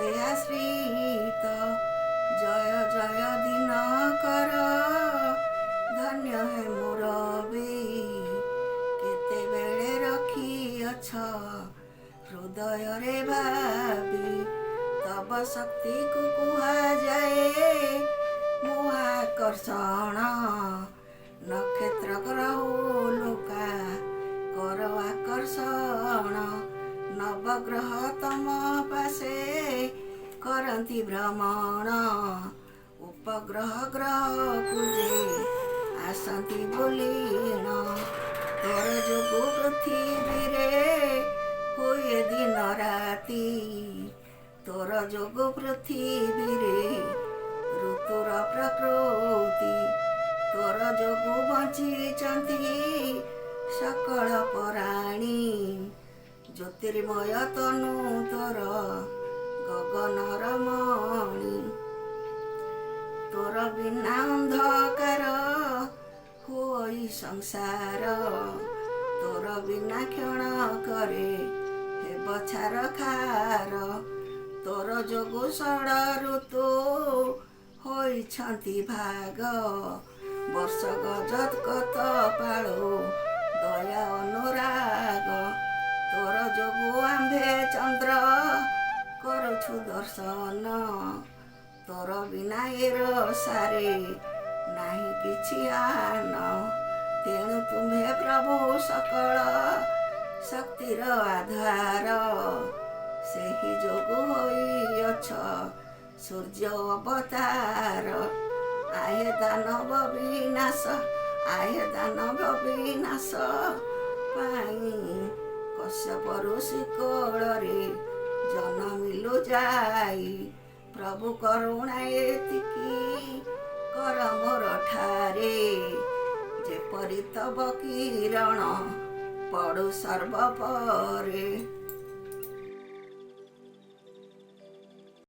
ତୋତେ ଆଶ୍ରିତ। ଜୟ ଜୟ ଦିନ କର, ଧନ୍ୟ ହେ ମୋର ବେଇ, କେତେବେଳେ ରଖିଅଛ ହୃଦୟରେ ଭାବି। ତବ ଶକ୍ତିକୁ କୁହାଯାଏ ମହାକର୍ଷଣ, ନକ୍ଷତ୍ର ଗ୍ରହ ଲୋକା କର ଆକର୍ଷଣ। ନବଗ୍ରହ ତମ ପାଶେ କରନ୍ତି ଭ୍ରମଣ, ଉପଗ୍ରହ ଗ୍ରହକୁ ଯେ ଆସନ୍ତି ବୁଲିଣ। ତୋର ଯୋଗୁ ପୃଥିବୀରେ ହୁଏ ଦିନ ରାତି, ତୋର ଯୋଗୁ ପୃଥିବୀରେ ଋତୁର ପ୍ରକୃତି। ତୋର ଯୋଗୁ ବଞ୍ଚିଛନ୍ତି ସକଳ ପରାଣୀ, ଜ୍ୟୋତିର୍ମୟ ତନୁ ତୋର ଗଗନର ମଣି। ତୋର ବିନା ଅନ୍ଧକାର ହୋଇ ସଂସାର, ତୋର ବିନା କ୍ଷଣ କରେ ହେବ ଛାରଖାର। ତୋର ଯୋଗୁ ଷଡ଼ ଋତୁ ହୋଇଛନ୍ତି ଭାଗ, ବର୍ଷ ଗଜତ ପାଳୁ ଦୟା ଅନୁରାଗ। ତୋର ଯୋଗୁ ଆମ୍ଭେ ଚନ୍ଦ୍ର କରୁଛୁ ଦର୍ଶନ, ତୋର ବିନା ଏ ରସାରେ ନାହିଁ କିଛି ଆନ। ତେଣୁ ତୁମ୍ଭେ ପ୍ରଭୁ ସକଳ ଶକ୍ତିର ଆଧାର, ସେହି ଯୋଗୁ ହୋଇଅଛ ସୂର୍ଯ୍ୟ ଅବତାର। ଆହେ ଦାନବ ବିନାଶ, ଆହେ ଦାନବ ବିନାଶ ପାଇଁ କଶ୍ୟପ ଋଷି କୋଳରେ ଜନମିଲୁ ଯାଇ। ପ୍ରଭୁ କରୁଣା ଏତିକି କର ମୋର ଠାରେ, ଯେପରି ତବ କିରଣ ପଡୁ ସର୍ବପରେ।